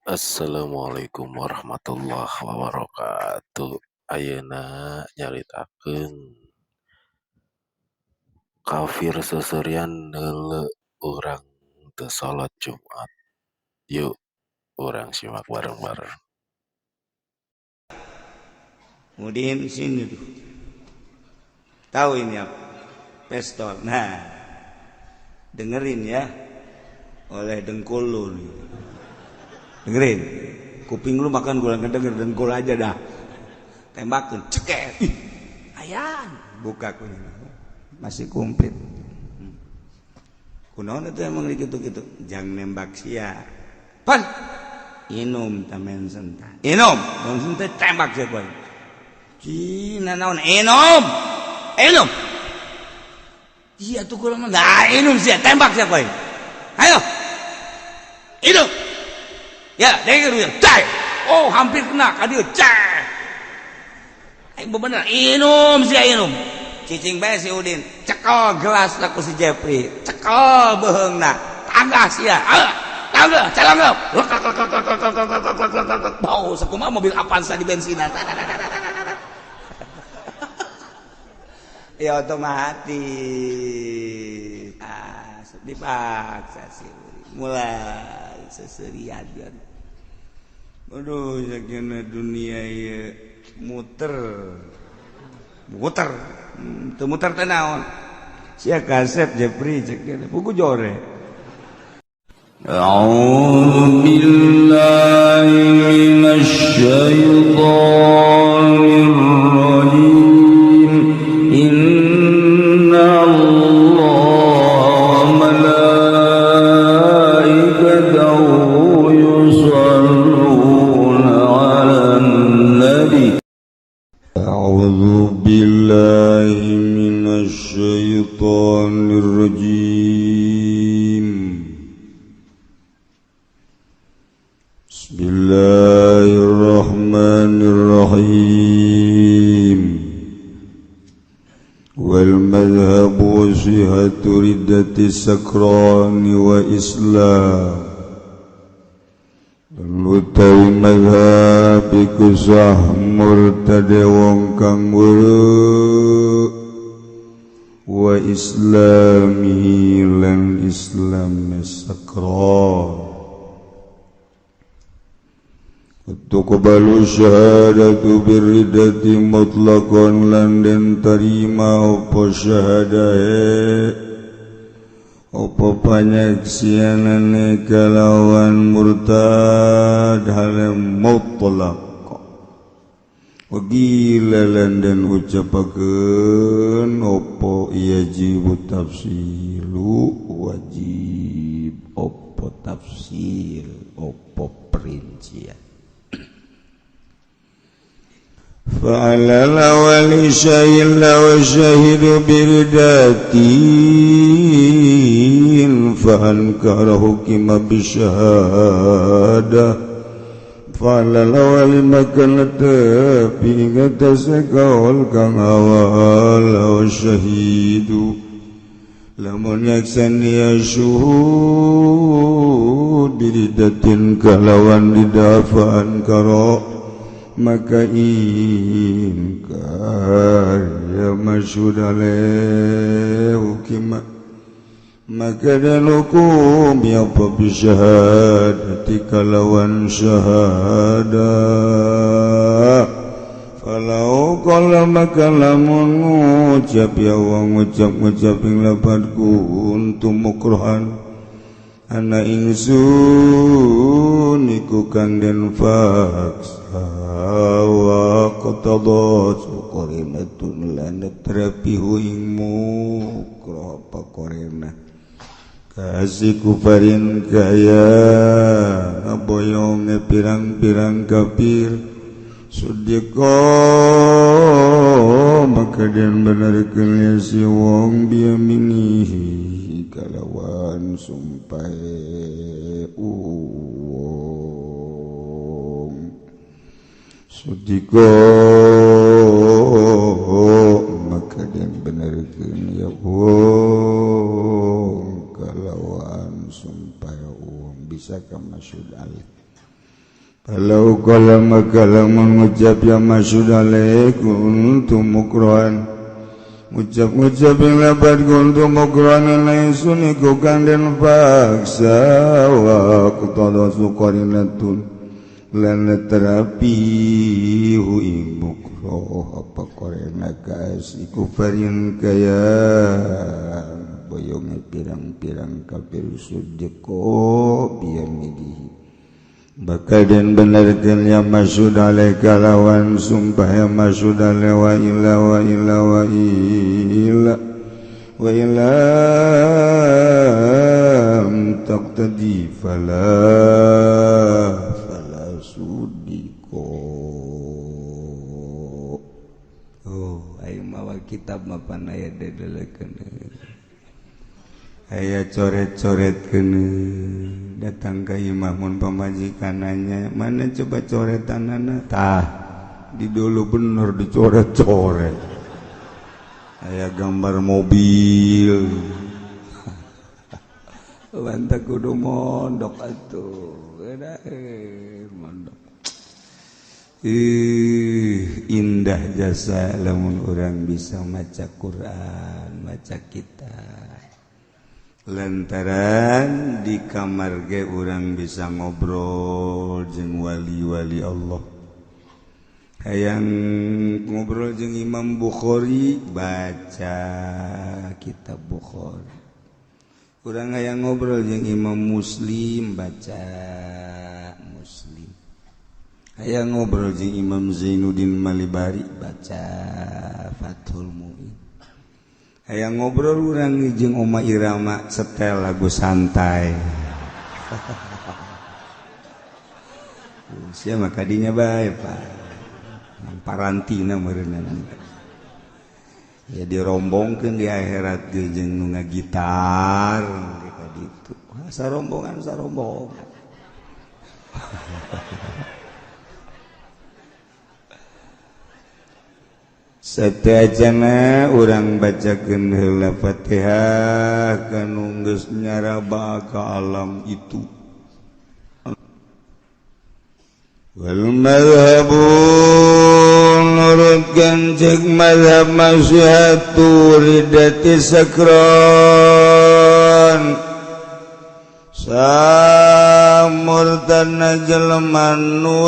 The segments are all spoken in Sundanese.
Assalamualaikum warahmatullahi wabarakatuh. Ayeuna nyaritakeun kafir seuseurian neuleu urang teu salat Jumat. Yuk urang simak bareng-bareng. Kemudian sini tuh. Tahu ini apa? Pistol. Nah, dengerin ya. Oleh dengkul lu nih. Dengerin. Kuping lu makan gua ngedenger dengkul aja dah. Tembakin, ceket. Ih, ayan. Buka kunya. Masih komplit. Kunaon itu emang gitu-gitu. Jangan nembak sia. Pan. Inum tamen senta. Inum, men senta tembak sia boy. Cina naon inum. Inum. Iya tuh kula mah. Nah, inum sia, tembak sia boy. Ayo. Inum. Ya, denger ya. Cai. Oh, hampir kena ka dieu. Cai. Aing bener inum sia inum. Cicing bae si Udin. Cekel gelas ku si Jepri. Cekel beuheungna. Tanggah sia. Ah, tanggah, calanggap. Bau sakumaha mobil Avanza di bensinan. Ya otomatis ah, dipaksa sih mulai seserian. Aduh, sakina dunia ieu muter muter teu muter teh naon sia kasep Jepri cek buku jore. A'udzu billahi minasy syaithanir rajim. Inna Allaha wa malaikatahu yusholluna 'alan nabi. A'udzu billahi minasy syaithanir rajim. Bismillahirrahmanirrahim. Wal madhhabu sihhatu riddati sakrani wa islam. Dan utawi madhhab iku sah murtade wong kang weureu wa islamihi lan islam sakran. Tuqbalu syahadatu birriddati mutlaqan lan den tarima apa syahadahe apa panyaksianane kalawan murtad hale mutlaq. Wagila lan den ucapakeun apa yajibu tafsilu wajib apa tafsil apa perincian. فعلى الأول شهد وشهد برداتين فأنكر حكم بالشهادة فعلى الأول مكان تبي تسكول كان أول وشهيد lamun yaksani ya syuhud biridatin kalawan didafaan karo maka ingkar ya masyhud alaih hukima maka dan hukum ya bisyahadati kalawan syahadah. Falau qala maka lamun ngucap ya wong ngucap-ngucap ing lapadku untum mukrohan ana ingsun iku kang den faksa wa qatadat qarinatun lan terapihu ing mukroh apa qarina kasih kufarin kaya ngaboyonge pirang-pirang kafir sudiko maka den benerkeun si wong biyaminihi kalawan sumpah uwong sudiko maka den benerkeun ya wong kalawan sumpah uwong bisa ka masyhud alih. Kalau qala maka lamun ngucap ya maksud alaih kuntu mukrohan ngucap-ngucap yang labat kuntu mukrohan lain iku kang den paksa wa qtada suqarinatun lan terapi hu ing mukroh apa korena kas iku farin kaya boyonge pirang-pirang kafir sudeko biyamidihi bakal dan benarkan ya maksud alaika lawan sumpah ya maksud alaika wa illa wa illa wa illa wa illa taqtadi fala fala sudiko. Oh, ayo mawa kitab mapan aya dedelekeun aya coret-coret keun datang ke imah mun pamajikananya mana coba coretanana tah di dulu bener dicoret-coret aya gambar mobil bantah kudu mondok atuh mondok ih indah jasa lamun urang bisa maca Quran maca kitab lantaran di kamar ge urang bisa ngobrol jeung wali-wali Allah hayang ngobrol jeung Imam Bukhari baca kitab Bukhari urang hayang ngobrol jeung Imam Muslim baca Muslim hayang ngobrol jeung Imam Zainuddin Malibari baca Fathul Mu'in hayang ngobrol urang jeung Oma Irama setel lagu santai. Sia mah kadinya bae Pak. Parantina meureunna. Ya dirombongkeun di akhirat jeung nu ngagitar ka ditu. Sarombongan sarombongan. Sateuacana urang bacakeun heula Fatihah kanu geus nyaraba ka alam itu. Wal madhhabu nurutkeun ceuk mazhab masyhatu ridati sakron samurtana jelema nu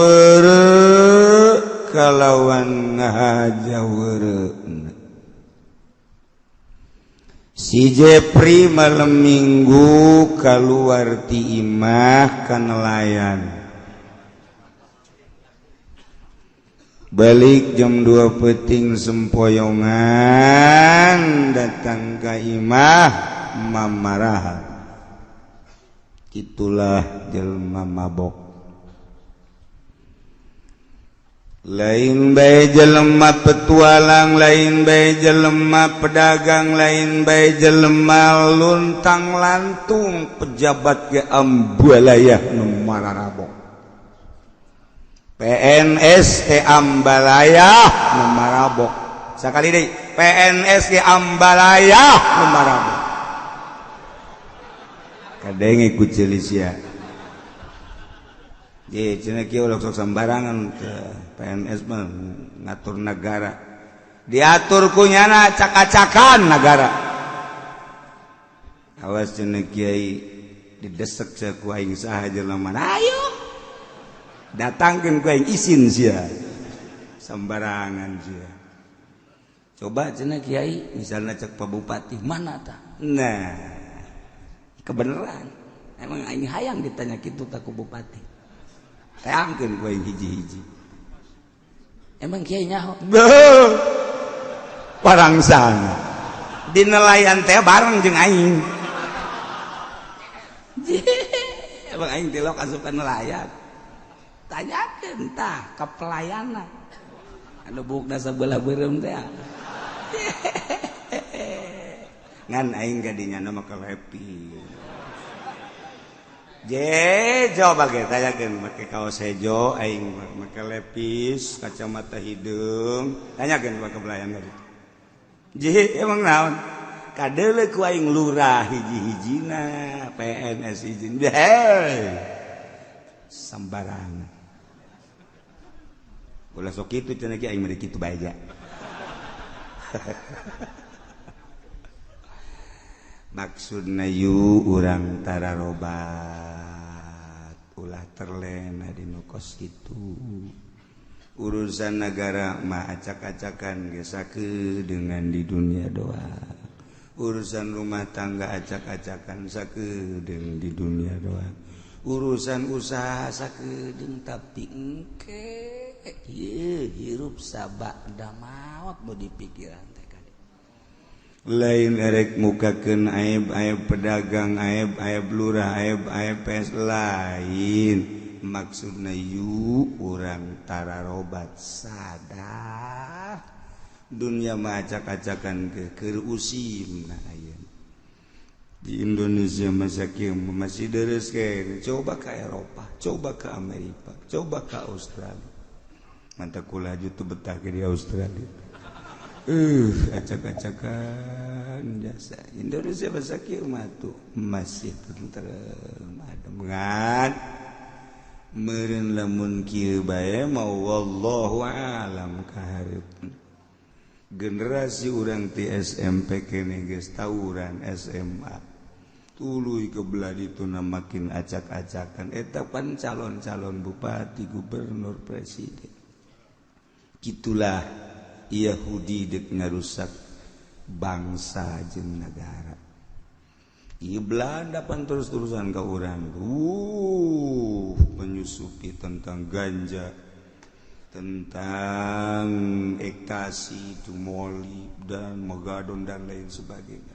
kalawan ngahajawereuna. Si Jepri malam minggu kaluar ti imah ka nelayan balik jam 2 peuting sempoyongan datang ka imah mamaraha. Itulah jelema mabok. Lain bae jelema petualang, lain bae jelema pedagang, lain bae jelema luntang lantung pejabat ge ambalayah nu mararabok. PNS ge ambalayah nu marabok. Sakali deui, PNS ge ambalayah nu marabok. Kadenge ku ceuli sia. Ye cenah kieu ulah sok sembarangan ke PNS mah ngatur negara. Diatur ku nyana cak-cakan negara. Awas cenah kiai didesek cenah ku aing saha jelema. Ayo. Datangkeun ku aing isin sia. Sembarangan sia. Coba cenah kiai misalna cek Pak Bupati mana tah? Nah, kebenaran. Emang aing hayang ditanya kitu tah ku bupati. Teangkeun ku aing hiji-hiji. Emang kiai nyaho? Parangsan. Di nelayan teh bareng jeung aing. Emang aing tilok asup ka nelayan. Tanyakeun tah ka pelayanan. Anu buukna sabelah beureum teh. Ngan aing gadinya mah kalepi. Je coba ge tanyakeun make kaos hejo aing make lepis kacamata hideung tanyakeun make pelayan tadi. Je emang naon? Kadeuleu ku aing lurah hiji-hijina PNS izin. Hei. Sembarangan. Ulah sok kitu cenah ki, aing mah kitu bae ja. Maksudna yu urang tararobat ulah terlena di nu kos kitu. Urusan negara mah acak-acakan geus dengan di dunia doa. Urusan rumah tangga acak-acakan sakedeung di dunia doa. Urusan usaha sakedeung, tapi engke ieu hirup sabada maot nu dipikiran teh kade. Lain erek mukakeun aib-aib pedagang, aib-aib lurah, aib-aib PS lain. Maksudna yu urang tararobat sadar dunia mah acak-acakan ke usim. Nah, ayeuna di Indonesia masa kieu masih deres kene. Coba ke Eropa, coba ke Amerika, coba ke Australia. Mantap kula tuh betah ke di Australia. Acak-acakan jasa. Indonesia masa kieu mah tuh masih tentrem adem ngan. Meureun lamun kieu bae mau wallahu alam kahareup. Generasi urang ti SMP kene geus tawuran SMA. Tuluy ke belah dituna makin acak-acakan eta pan calon-calon bupati, gubernur, presiden. Gitulah Yahudi dek ngarusak bangsa jeung negara. Ieu Belanda pan terus-terusan ka urang. Menyusupi tentang ganja, tentang ekstasi, tumoli dan megadon dan lain sebagainya.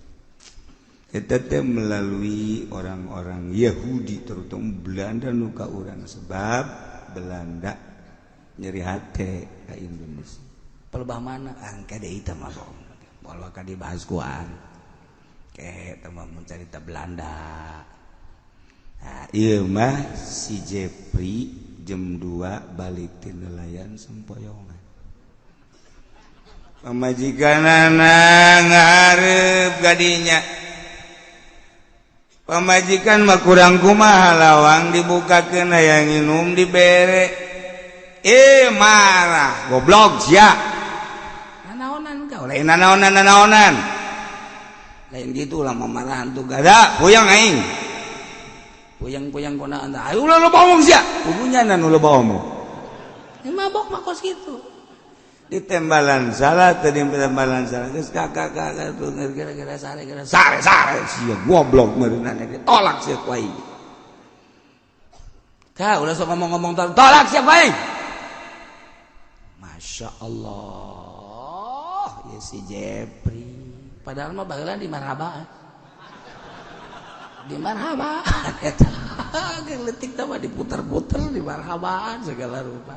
Eta teh melalui orang-orang Yahudi terutama Belanda nu ka urang, sebab Belanda nyeri hate ka Indonesia. Pelebah mana angka deui teh mah bohong. Ka dibahas kuan. Ke teman mencerita Belanda. Nah, ieu mah si Jepri jam 2 balik ti nelayan sempoyongan. Pamajikanana ngarep gadinya. Pamajikan mah kurang kumaha lawang dibukakeun hayang nginum dibere. Eh marah, goblok sia. Nanaonan kau? Lain nanaonan nanaonan. Lain gitu lah memarahan tuh gada, puyeng aing. Puyeng-puyeng kona anda. Ayo ulah loba omong sia. Pugunya nu loba omong. Ya mabok mah kos kitu. Ditembalan salah, tadi tembalan salah. Geus kakak-kakak tuh gara-gara sare gara sare sare sia goblok meureunana ditolak sia ku aing. Ka ulah sok ngomong-ngomong tolak sia ku aing. Masya Allah, ya si Jepri. Padahal mah baheula di marhabaan. Di marhabaan eta. Leutik teh mah diputer-puter di marhabaan segala rupa.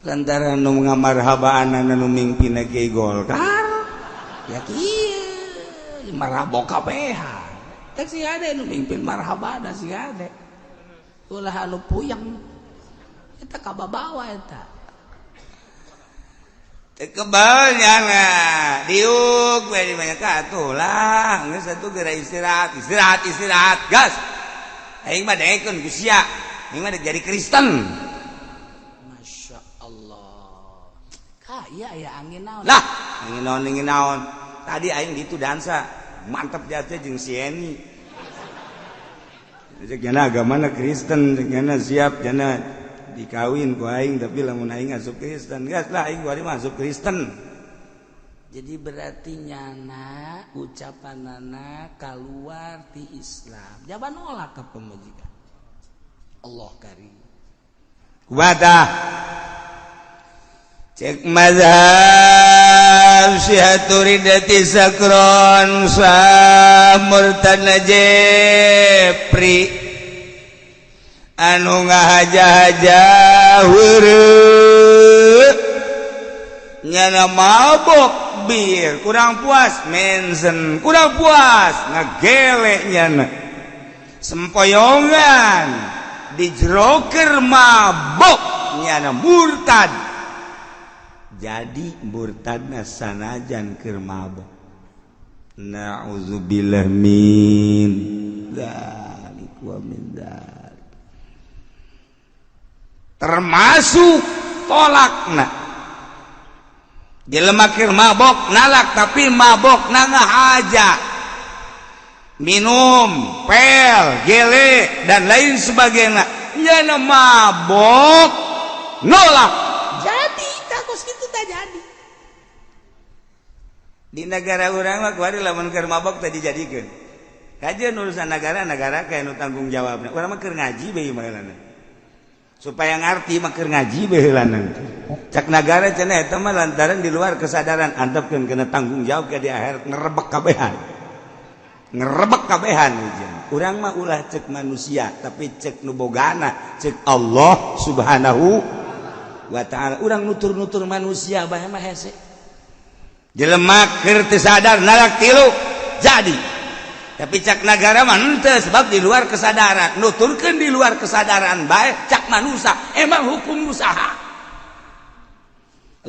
Lantaran nu ngamarhabaan nu mingpina Kiai Golkar. Ya kieu marhaba kabehan. Teh si ade nu mimpin marhaba da si ade. Ulah anu puyeng. Eta kababawa eta. Kebal nyana diuk we di banyak atuh lah geus atuh geura istirahat istirahat istirahat gas aing mah daekeun ku sia aing mah jadi Kristen. Masya Allah ka iya ya angin naon lah angin naon angin naon tadi aing gitu dansa mantep jatuh jeung si Eni cek jana agamana Kristen cek jana siap jana dikawin ku aing tapi lamun aing asup Kristen geus lah aing kuari masuk Kristen. Jadi berarti nyana ucapanana keluar ti Islam. Jaba nolak ka pemajikan. Allah karim. Kumaha cek mazhab Syihaturi Sakron Samurtana Jepri anu ngahaja-haja heureut nyana mabok bir kurang puas mensen kurang puas ngagele nyana sempoyongan dijeroker mabok nyana murtad. Jadi murtadna sanajan keur mabok. Na'udzubillah min dzalik wa min dzalik. Termasuk tolakna. Jelema keur mabok nalak tapi mabok na ngahaja. Minum, pel, gele dan lain sebagainya. Nyana mabok nolak. Jadi takos kitu tah jadi. Di negara urang mah kuari lamun keur mabok teh dijadikeun. Kajian urusan negara-negara kayak nu tanggung jawabna. Urang mah keur ngaji bae baheulana. Supaya ngarti mah keur ngaji baheulana. Cak nagara cenah eta mah lantaran di luar kesadaran antepkeun kena tanggung jawab ke di akhirat ngerebek kabehan. Ngerebek kabehan ujian. Urang mah ulah cek manusia tapi cek nu bogana, cek Allah Subhanahu wa taala. Urang nutur-nutur manusia bae mah hese. Jelema keur teu sadar nalak tilu jadi. Tapi cak nagara mah henteu sebab di luar kesadaran, nuturkeun di luar kesadaran bae cak manusia, emang hukum usaha.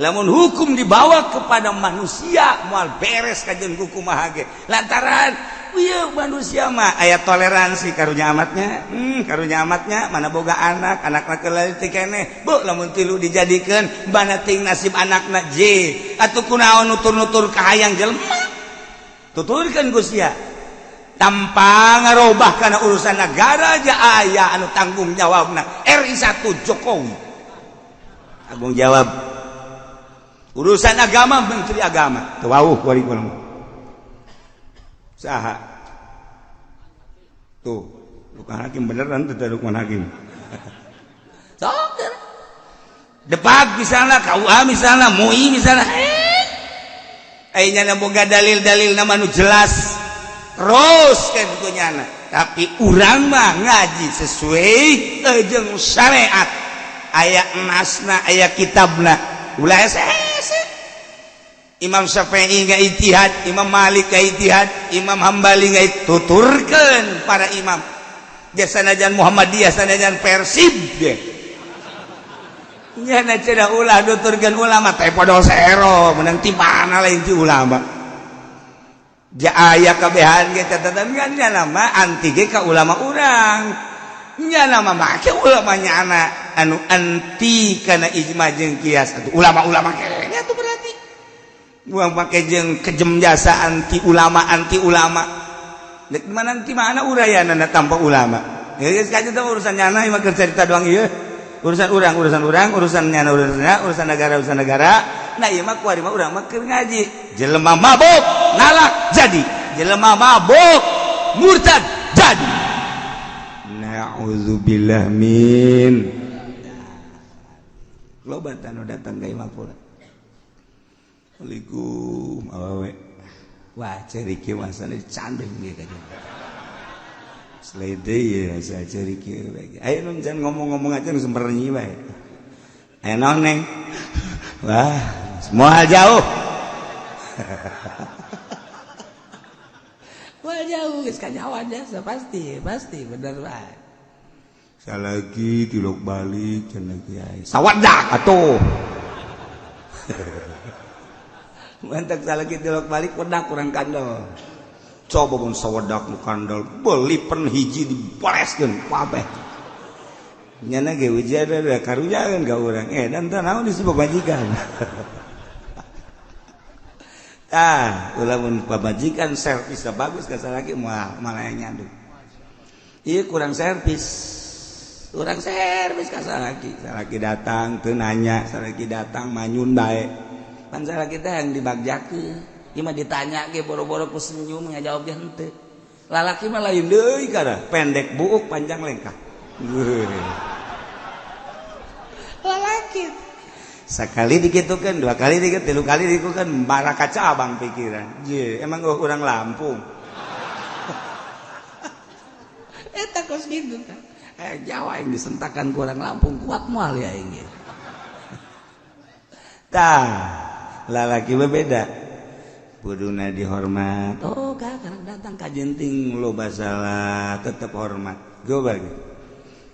Lamun hukum dibawa kepada manusia moal beres kajian hukum mah ge. Lantaran ieu manusia mah aya toleransi karunya amatnya, karunya amatnya mana boga anak, anakna keur leutik keneh. Bu lamun tilu dijadikeun mana ting nasib anakna J atuh kunaon nutur-nutur kahayang jelema. Tuturkeun ku sia. Tanpa ngarobah kana urusan negara aja aya anu tanggung jawabna RI 1 Jokowi tanggung jawab urusan agama menteri agama teu wauh kuari kumaha saha tuh Lukman Hakim beneran teu Lukman Hakim sok depak misalnya KUA misalnya MUI misalnya aya nya boga dalil-dalil nama nu jelas terus kan itu nyana tapi urang mah ngaji sesuai jeung syariat aya nasna aya kitabna ulah hese Imam Syafi'i nggak ijtihad, Imam Malik nggak ijtihad, Imam Hambali nggak tuturkeun para imam. Dia sanajan Muhammadiyah sanajan Persib ge. Nyana cenah ulah nuturkeun ulama teh podol sero menang ti mana lain ti ulama. Ja aya kabehan ge catatan kan nyana mah anti ge ka ulama urang. Nyana mah make ulama nyana anu anti kana ijma jeung kias atuh ulama-ulama kene atuh berarti. Buang make jeung kejem jasa anti ulama dek mana anti mana urayanana tanpa ulama. Geus kajian teh urusan nyana mah keur carita doang ieu. Urusan urang, urusan nyana, urusan negara. Nah ieu mah kuari mah urang mah keur ngaji. Jelema mabok nalak jadi, jelema mabok murtad jadi. Na'udzubillah min. Loba tanu datang ka imah pula. Assalamualaikum awewe. Wah ceri kieu masana candeng ge ka jeung. Selede ya saya ceri kieu bae. Ayo nun jangan ngomong-ngomong aja nu semperenyi bae. Ayo naon neng. Wah, semua hal jauh. Wah jauh geus kanyawan jasa pasti bener bae. Salagi tilok balik cenah kiai. Sawadak atuh. Mantak salagi tilok balik wedak kurang kandel. Coba mun sawedak nu kandel beli pen hiji diboleskeun kabeh. Nyana ge ujian da karunyaeun ka urang. Dan teh naon disebut pamajikan. Tah, ulah mun pamajikan servis bagus ka salaki moal malah nyandung. Ieu kurang servis. Kurang servis ka salaki. Salaki datang teu nanya, salaki datang manyun bae. Pan salaki teh yang dibagjakeun. Ieu mah ditanya ge boro-boro ku senyum ngajawab ge henteu. Lalaki mah lain deui kana, pendek buuk panjang lengkah. Lalaki sekali dikitukeun, dua kali dikitukeun, tilu kali dikitukeun, marah kaca abang pikiran. Ye, emang urang Lampung. Eta kos kitu tah. Jawa yang disentakan ku urang Lampung kuat moal ya aing ge. Tah, lalaki mah beda. Kuduna dihormat. Oh, karena datang ka jenting loba salah, tetep hormat. Go bagi.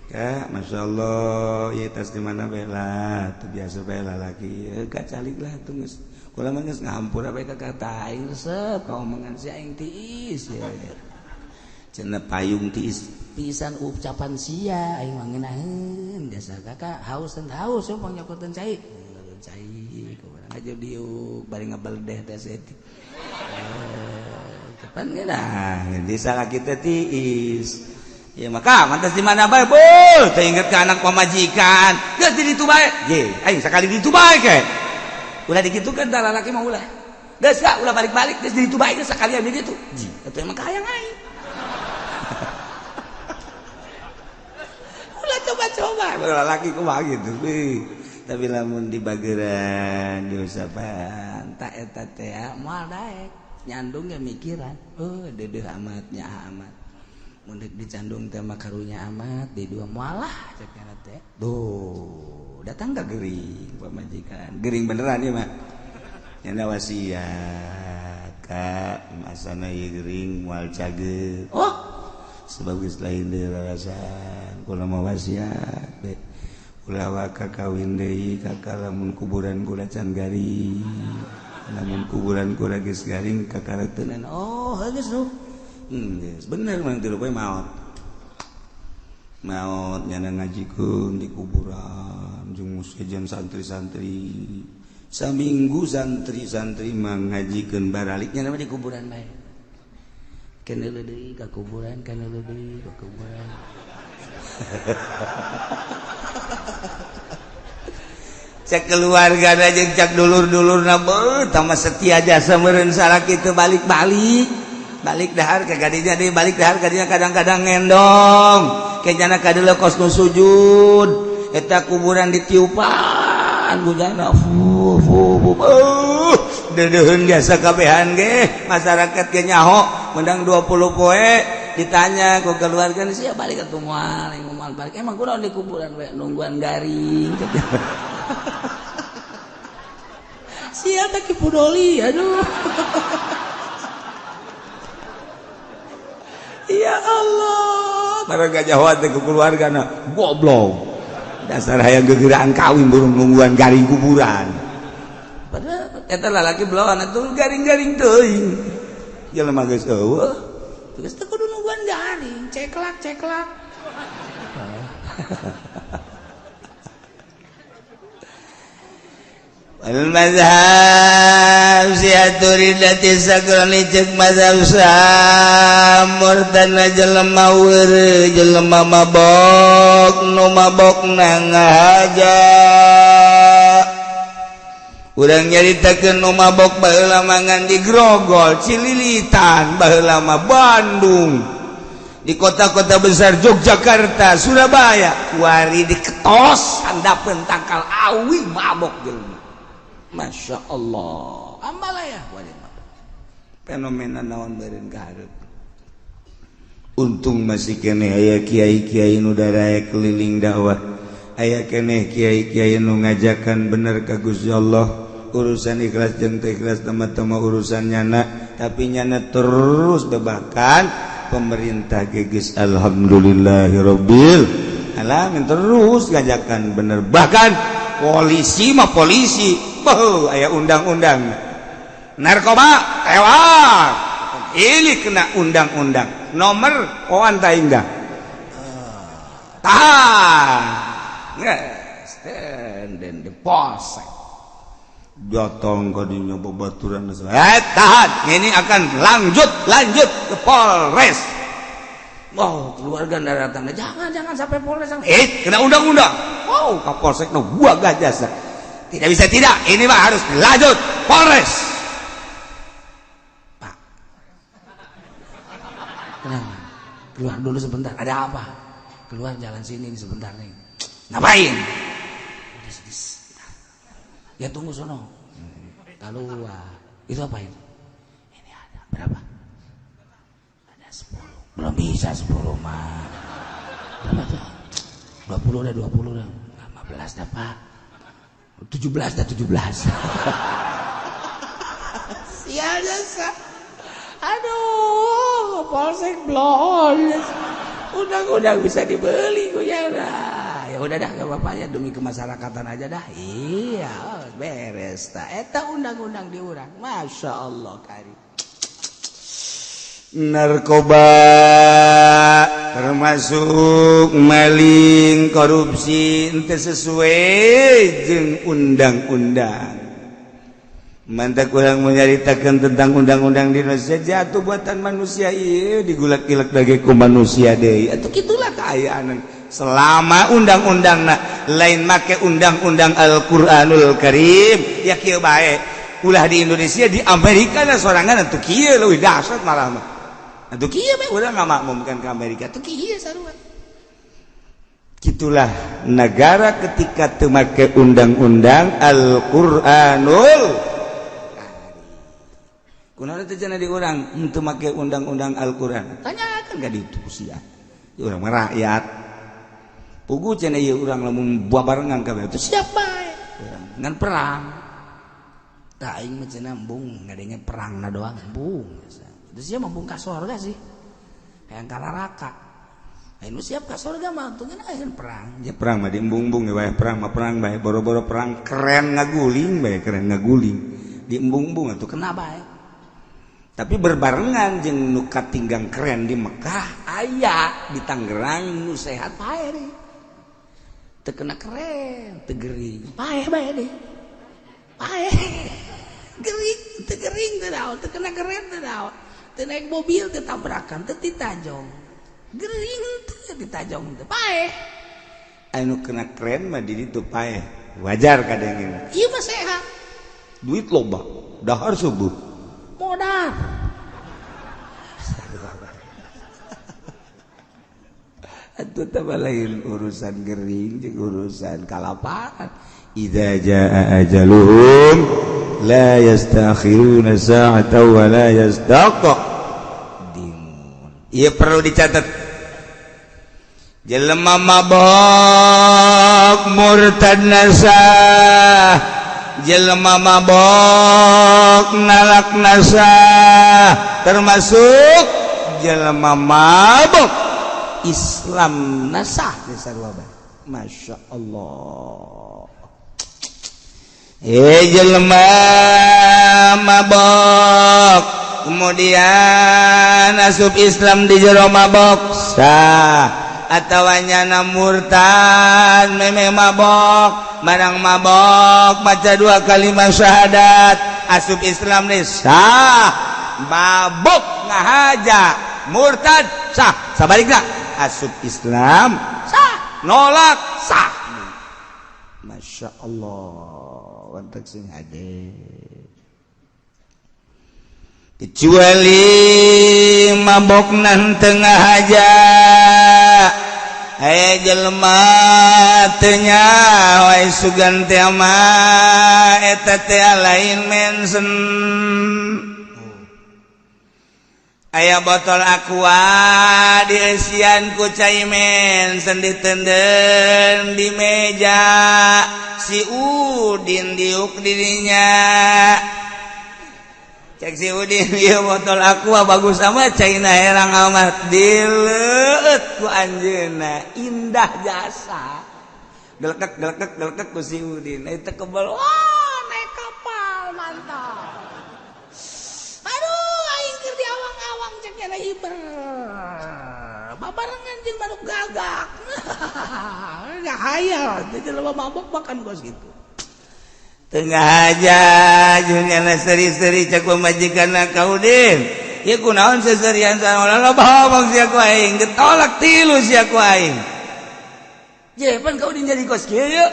Kak, Masya Allah, ya tas di mana bela, tuh biasa bela lagi, ya, gak calik lah tuh nges. Kula mah geus ngampura bae ka kata aing resep, ka omongan si aing tiis ya. Cenah payung tiis pisan ucapan sia aing mah ngeunaheun dasar kakak haus teh haus yo pangnyokoteun cai. Cai kumaha aja diuk bari ngabeledeh teh saeutik. Kapan ngeunah di salah kita tiis. Ya maka mantas di mana bae beuh teu inget ka anak pamajikan. Geus di ditu bae. Ye, aing sakali di ditu bae ke. Ulah dikitukeun tah lalaki mah ulah. Geus ka ulah balik-balik geus di ditu bae geus sakalian di ditu. Ji, atuh emang kahayang aing. Ulah coba-coba lalaki kumaha gitu. Tapi lamun dibageran diusapan tak eta teh moal daek nyandung ge mikiran. Oh, deudeuh amat nya amat. Mun deuk dicandung teh mah karunya amat di dua moal lah cek kana teh. Duh, datang ka gering pamajikan. Gering beneran ieu mah. Nyana wasiat ka masana ieu gering moal cager. Oh, sebab geus lain deui rarasan kula mah wasiat be. Ulah waka kawin deui kakak lamun kuburan kula can garing. Lamun kuburan kula geus garing kakareuteunana. Oh, geus nu. Geus bener mah tilu poe maot. Maot nyana ngajikeun di kuburan jeung sejen santri-santri. Saminggu santri-santri mah ngajikeun baralik nyana mah di kuburan bae. Kana deui ka kuburan, kana deui ka kuburan. Cek keluarga jeung cek dulur-dulurna beuh tambah setia jasa meureun salaki teu balik-balik. Balik dahar ka gadinya deui balik dahar kadinya kadang-kadang ngendong. Kenyana kadeuleu kos nu sujud. Eta kuburan ditiupan bujana fu fu fu. Deudeuheun jasa kabehan ge masyarakat ge nyaho menang 20 poe ditanya ku keluarga sia balik atuh moal moal balik emang kunaon di kuburan we nungguan garing. Sia teh Ki Pudoli aduh. Ya Allah, barang gajah teh ku keluargana goblok. Dasar hayang gegeraan kawin burung nungguan garing kuburan. Padahal eta lalaki belawan atuh garing-garing teuing. Jelema geus eueuh, geus teu kudu nungguan garing, ceklak-ceklak. Wal mazhab siatu ridati sakrani cek mazhab samurtana jelema weureuh jelema mabok nu mabokna ngahaja. Urang nyaritakeun nu mabok baheula mangan di Grogol, Cililitan, baheula mah Bandung. Di kota-kota besar Yogyakarta, Surabaya, kuari diketos handapeun tangkal awi mabok jelema. Masya Allah, ambalaya fenomena naon beureun ka hareup. Untung masih keneh aya kiai-kiai nu daraya keliling dakwah, aya keneh kiai-kiai nu ngajakan bener ka Gusti Allah. Urusan ikhlas jeung teu ikhlas tama-tama urusan nyana, tapi nyana terus bebakan pemerintah geus alhamdulillahirabbil alamin terus ngajakan bener. Bahkan polisi mah polisi, beuh aya undang-undang narkoba tewak ini kena undang-undang nomor oan ta indah tahan yes dan diposek datang kadinya babaturan tahan ini akan lanjut ke Polres. Oh, keluarga datang, jangan sampai Polres, kena undang-undang. Oh, Kapolsek no gua gajah. Tidak bisa tidak, ini mah harus lanjut Polres. Pak, kenapa? Keluar dulu sebentar, ada apa? Keluar jalan sini nih sebentar nih. Ngapain? Udah sedih. Ya tunggu sono. Keluar. Itu apa itu? Ini ada berapa? Ada 10. Belum bisa 10 mah. Berapa tuh? 20 dah, 20 dah. 15 dah, Pak. 17 dah, 17. Sial jasa. Aduh, polsek blon. Undang-undang bisa dibeli ya udah. Ya udah dah, enggak apa-apa ya, demi kemasyarakatan aja dah. Iya, beres ta. Eta undang-undang di urang. Masya Allah karim. Narkoba termasuk maling, korupsi, ente sesuai jeung undang-undang. Mantap kurang menyaritakan tentang undang-undang di Indonesia jatuh buatan manusia, iya digulak-gilak lagi ku manusia deh. Atau gitulah keayaan selama undang-undang nah lain make undang-undang Al-Qur'anul Karim ya kieu bae. Ulah di Indonesia, di Amerika nah sorangan atuh kieu leuwih dahsyat malah mah. Atuh kieu bae urang ngamakmumkan ke Amerika atuh kieu sarua. Gitulah negara ketika teu make undang-undang Al-Qur'anul Karim. Kunaon teh cenah di urang henteu make undang-undang Al-Qur'an? Tanyakan ka ditu sia. Urang mah rakyat. Pugu cenah ieu urang lamun babarengan kabeh teu siap bae. Urang ngan perang. Tah aing mah cenah embung ngadenge perangna doang embung. Terus sia mah ka sorga sih. Hayang ka neraka. Aing nu siap ka sorga mah tungguin aing perang. Ya perang mah diembung-embung ya bae, perang mah perang bae, boro-boro perang keren ngaguling bae, keren ngaguling. Diembung-embung atuh kena bae. Tapi berbarengan jeung nu katinggang keren di Mekah aya di Tangerang nu sehat pae deh. Teu kena keren, teu gering. Paeh bae deh. Paeh. Gering, teu gering teu naon, teu kena keren teu naon. Teu naik mobil teu tabrakan, teu ditajong. Gering teu ditajong teu paeh. Anu kena keren mah di ditu paeh. Wajar kadang. Ieu mah sehat. Duit loba, dahar subuh. Modal. Atuh teh lain urusan gering jeung urusan kalaparan. Idza jaa ajaluhum la yastakhiruna sa'atan wa la yastaqdimun. Ieu perlu dicatat. Jelema mabok murtad nasah, jelema mabok nalak nasah, termasuk jelema mabok Islam nasah sarua bae. Masya Allah. Jelema mabok kemudian asup Islam di jero mabok sah, atawa nyana murtad meme mabok marang mabok maca dua kalimat syahadat asup Islam nih sah, mabok ngahaja murtad sah, sabalikna asup Islam sah, nolak sah. Masya Allah, wantak sing hade. Kecuali mabok nan tengah aja, aya jelema teu nyaho ai sugan teh mah eta teh lain mensen. Aya botol aqua dieusian ku cai mensen ditenden di meja si Udin diuk dirinya. Cek si Udin ieu botol aqua bagus amat caina herang amat dileueut ku anjeunna indah jasa. Gelekek gelekek gelekek ku si Udin eta kebal wah naik kapal mantap. Aduh aing keur di awang-awang cek nyana hiber. Babarengan jeung manuk gagak. Enggak hayal teh jelema mabok makan kos gitu. Tengah aja jeung nyana seri-seri cek pamajikanna ka Udin. Ieu kunaon seserian saolah loba bang sia ku aing getolak tilu sia ku aing. Je pan ka Udin jadi kos kieu yeuh.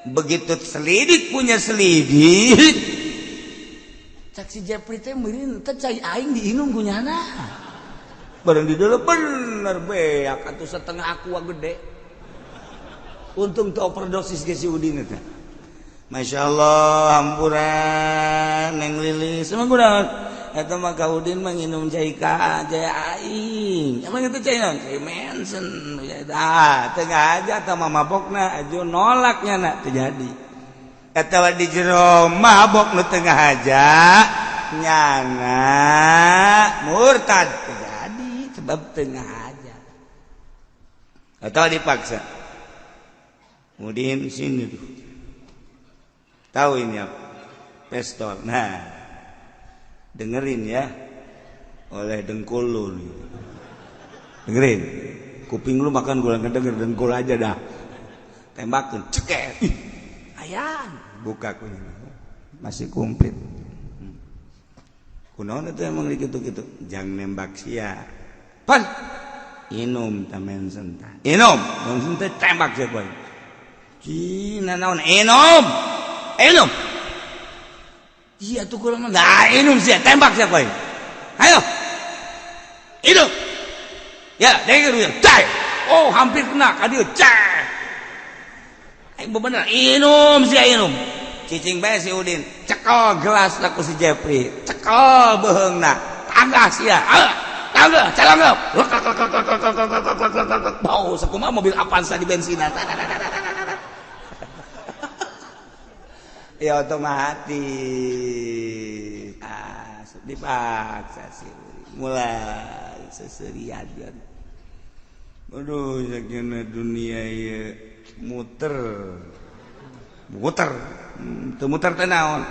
Begitu selidik punya selidik. Cak si Jepri teh meureun teh cai aing diinum ku nyana. Bareng di dalam bener beak atuh setengah aqua gede. Untung teu overdosis ge si Udin eta. Masya Allah, hampura Neng Lilis. Emang kunaon? Eta mah ka Udin mah nginum cai ka cai aing. Emang itu cai naon? Cai mensen. Ah, teu ngaja eta mah mabokna aju nolaknya na teu jadi. Eta di jero mabok nu teu ngaja nyana murtad teu jadi sebab teu ngaja. Atau dipaksa. Kemudian sini tuh. Tahu ini apa? Pistol. Nah, dengerin ya. Oleh dengkul lu nih. Dengerin. Kuping lu makan gua ngedenger dengkul aja dah. Tembakeun ceket. Ih, ayan buka kunya. Masih komplit. Kunaon itu emang gitu-gitu. Jangan nembak sia. Pan inum tamen senta. Inum, langsung teh tembak sia boy. Cina naon inum. Inum. Iya tuh kurang nah inum sia tembak sia boy. Ayo. Inum. Ya, denger ya. Cai. Oh, hampir kena ka dieu. Cai. Aing bener inum sia inum. Cicing bae si Udin. Cekel gelas ku si Jepri. Cekel beuheungna. Tangga sia. Tangga, calanggap. Bau sakumaha mobil Avanza di bensinan. Ya otomatis ah, dipaksa sih mulai seserian. Aduh, sakjana dunia ieu muter. Muter. Teu muter teh naon?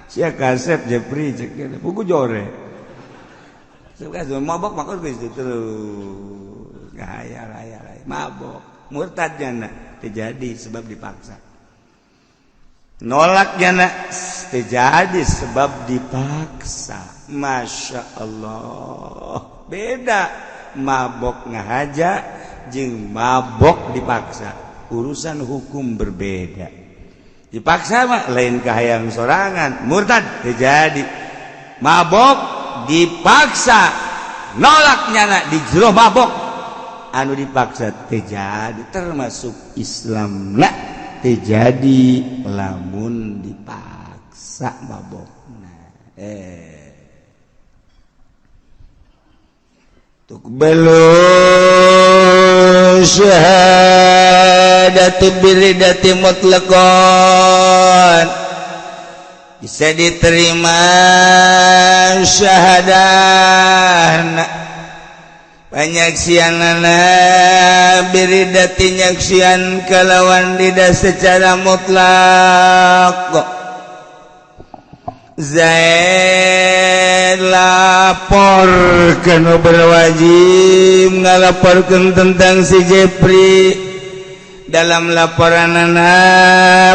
Sia kasep Jepri cek buku jore. Sia kasep mabok mah geus terus. Ngahayal hayal mabok. Murtad jana terjadi sebab dipaksa. Nolak jana terjadi sebab dipaksa. Masya Allah. Beda mabok ngahaja jeung mabok dipaksa. Urusan hukum berbeda. Dipaksa mah lain kahayang sorangan, murtad terjadi. Mabok dipaksa, nolak nyana di jero mabok. Anu dipaksa terjadi termasuk Islam lah terjadi lamun dipaksa mabok. Nah, tuqbalu syahadatu biridati mutlaqan, bisa diterima syahadah panyaksianana biridati nyaksian kalawan lidah secara mutlak. Zaid lapor kanu berwajib ngalaporkeun tentang si Jepri. Dalam laporanana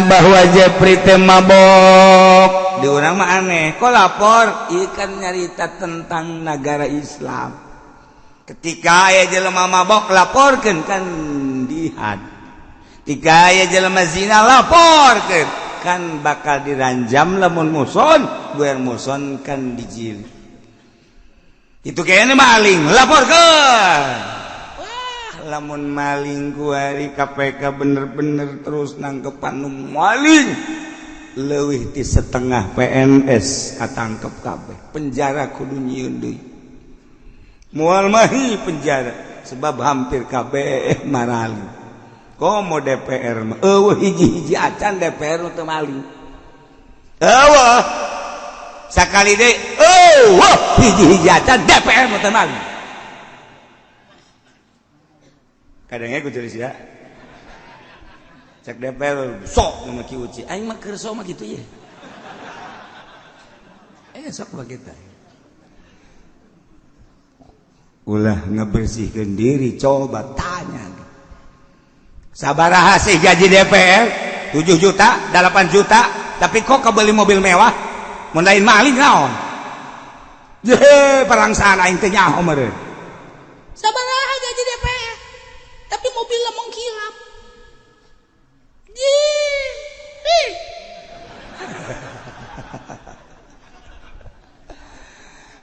bahwa Jepri teh mabok. Di urang mah aneh, kok lapor? Ieu kan nyarita tentang negara Islam. Ketika aya jelema mabok laporkeun kan dihad. Ketika aya jelema zina laporkeun kan bakal diranjam lamun muson, buer muson kan dijil. Itu kayaknya maling, laporkeun. Wah, lamun maling kuari KPK bener-bener terus nangkepan nu maling. Leuwih ti setengah PNS katangkep kabeh. Penjara kudu nyieun deui. Moal mahi penjara sebab hampir kabeh marali. Komo DPR mah eueuh hiji-hiji acan DPR nu teu maling. Eueuh sakali deui eueuh hiji-hiji acan DPR nu teu maling. Kadangnya ku tulis ya. Cek DPR sok nu mah Ki Uci. Aing mah keur sok mah kitu ye. Sok mah kitu. Ulah ngebersihkeun diri, coba tanya. Sabaraha sih gaji DPR? 7 juta, 8 juta, tapi kok kebeli mobil mewah? Mun lain maling naon? Ye, parangsaan aing teh nyaho meureun. Sabaraha gaji DPR? Tapi mobilnya mengkilap. Ye.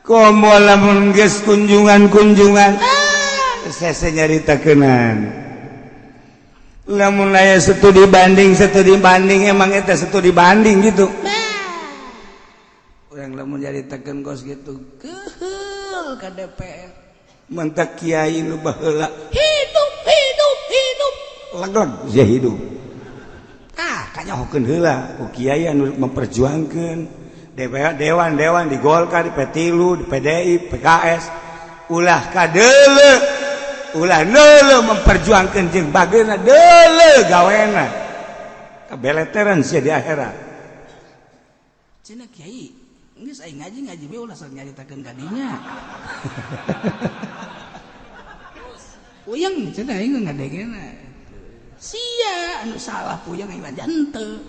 Komo lamun geus kunjungan-kunjungan, sese nyaritakeunana. Lamun aya studi banding emang eta studi banding gitu. Urang lamun nyaritakeun kos gitu, keheul ka DPR. Mentak kiai nu baheula hidup hidup hidup. Leg-leg sia hidup. Ah, kanyahokeun heula ku kiai anu memperjuangkeun dewan-dewan di Golkar, di P3, di PDI, PKS, ulah kadeule, ulah neuleuh memperjuangkeun jeung bageuna deuleuh gawena. Kabeleteran sia di akhirat. Cenah kiai Geus aing ngaji we ulah sok nyaritakeun ka dinya. Puyeng cenah aing ngadengena. Sia anu salah puyeng aing mah henteu.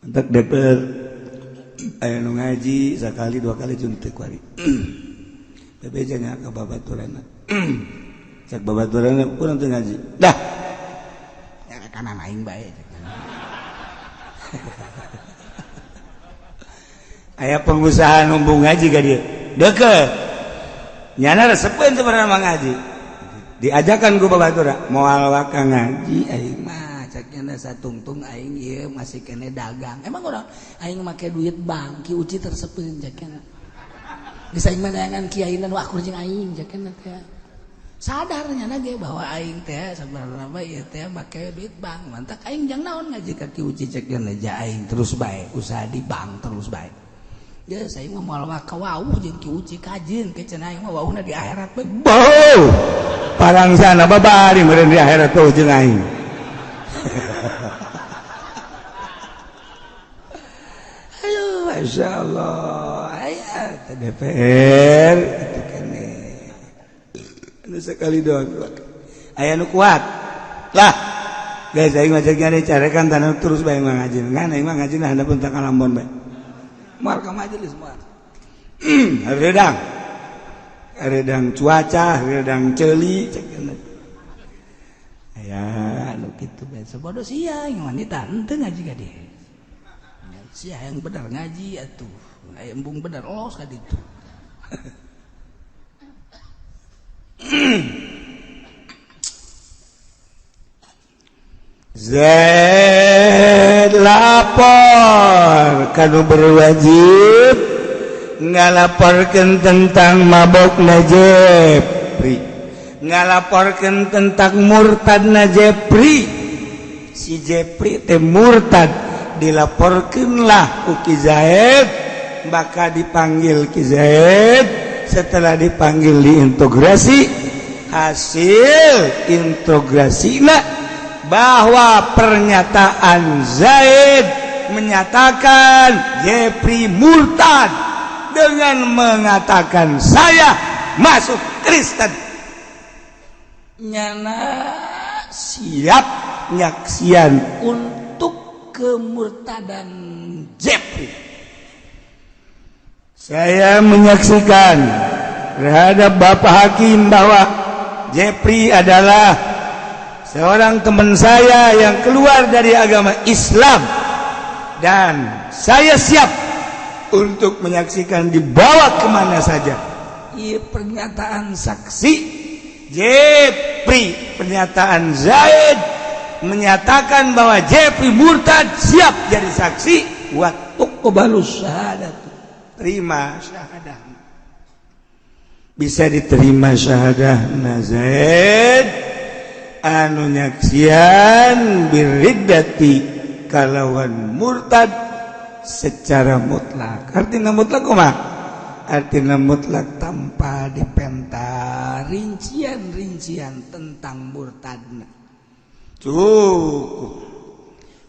Entek DPR aya nu ngaji sakali dua kali juntek kuari. Bebeja nya ka babaturanna. Cek babaturanna urang teu ngaji. Dah. Ya kanan aing bae. Aya pengusaha numbung ngaji ka dieu. Deukeut. Nyana resepeun teu pernah ngaji. Diajakan ku babatura, moal waka ngaji aing mah cek nyana satungtung aing ieu masih kene dagang. Emang urang aing make duit bank Ki Uci tersepeun cek nyana. Bisa aing mah neangan kiai nu akur jeung aing cek nyana teh. Sadar nyana ge bahwa aing teh sabarna mah ieu teh make duit bank. Mantak aing jang naon ngaji ka Ki Uci cek nyana ja aing terus bae usaha di bank terus bae. Geus aing mah moal waka wauh jeung Ki Uci kajin ke cenah aing mah wauhna di akhirat bae. Bau. Parangsana babari meureun di akhirat tuh jeung aing. Aduh, Masya Allah. Aya DPR itu kene. Anu sekali doang. Aya nu kuat. Lah, guys aing mah jeung carekan tanah terus bae ngaji. Ngan aing mah ngaji handapeun ta kalambon bae. Moal ka majelis moal. Hareudang. Hareudang cuaca, hareudang ceuli cek cenah. Aya anu kitu bae sabodo sia yang wanita henteu ngaji ka dieu. Sia yang bener ngaji atuh. Aya embung bener los ka ditu. Zaid lapor kanu berwajib ngalaporkeun tentang mabok na Jepri, ngalaporkeun tentang murtad na Jepri. Si Jepri teh murtad, dilaporkeunlah ku Ki Zaid, maka dipanggil Ki Zaid. Setelah dipanggil diintegrasi, hasil integrasina bahwa pernyataan Zaid menyatakan Jepri murtad dengan mengatakan saya masuk Kristen. Nyana siap nyaksian untuk kemurtadan Jepri. Saya menyaksikan terhadap Bapak Hakim bahwa Jepri adalah seorang teman saya yang keluar dari agama Islam, dan saya siap untuk menyaksikan dibawa kemana saja. Iya, pernyataan saksi Jepri, pernyataan Zaid menyatakan bahwa Jepri murtad, siap jadi saksi. Wa tuqbalu syahadat, terima syahadah, bisa diterima syahadah Zaid anu nyaksian biriddati kalawan murtad secara mutlak. Artinya mutlak kumaha? Artinya mutlak tanpa dipenta rincian-rincian tentang murtadna. Cukup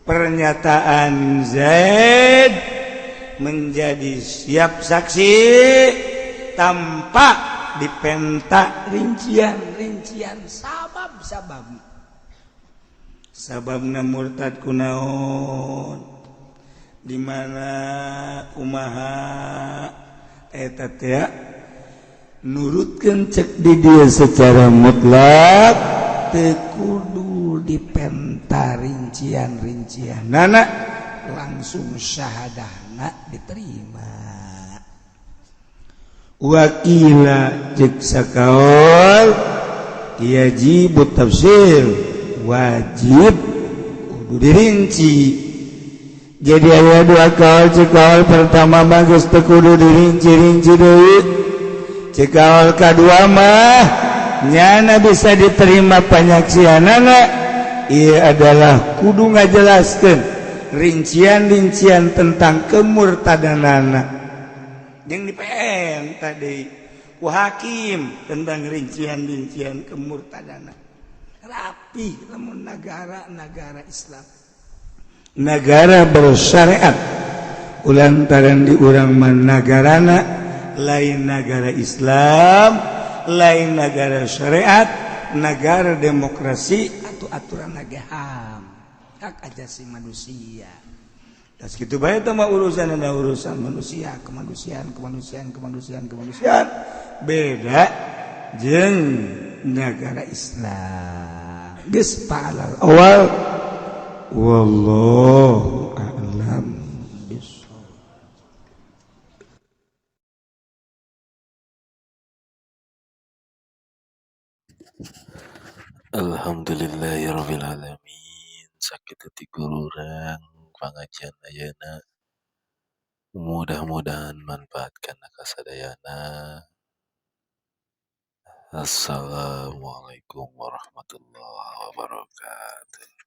pernyataan Zaid menjadi siap saksi tanpa dipenta rincian-rincian sabab-sabab. Sababna murtad kunaon, di mana kumaha eta teh nurutkeun cek di dia secara mutlak teu kudu dipenta rincian-rincian nana, langsung syahadahna diterima. Wakila cek sakaol yajibu tafsir, wajib kudu dirinci. Jadi aya dua kaul. Cek kaul pertama bagus teu kudu dirinci-rinci deui. Cek kaul kadua mah nyana bisa diterima panyaksianana, ieu adalah kudu ngajelaskeun rincian-rincian tentang kemurtadanana. Jeung di PN tadi ku hakim tentang rincian-rincian kemurtadana. Rapi lamun negara-negara Islam. Negara bersyariat ulantaran di urang nagarana lain negara Islam, lain negara syariat, negara demokrasi atau aturan HAM, hak asasi manusia. Das gitu bae teh mah urusan ada urusan manusia, kemanusiaan, kemanusiaan, kemanusiaan, kemanusiaan. Beda jeung negara Islam. Geus palal awal, wallahu a'lam bishawab. Alhamdulillahirabbil alamin. Sakitu ti urang pangajian ayeuna. Mudah-mudahan manfaat kana kasadayana. Assalamualaikum warahmatullahi wabarakatuh.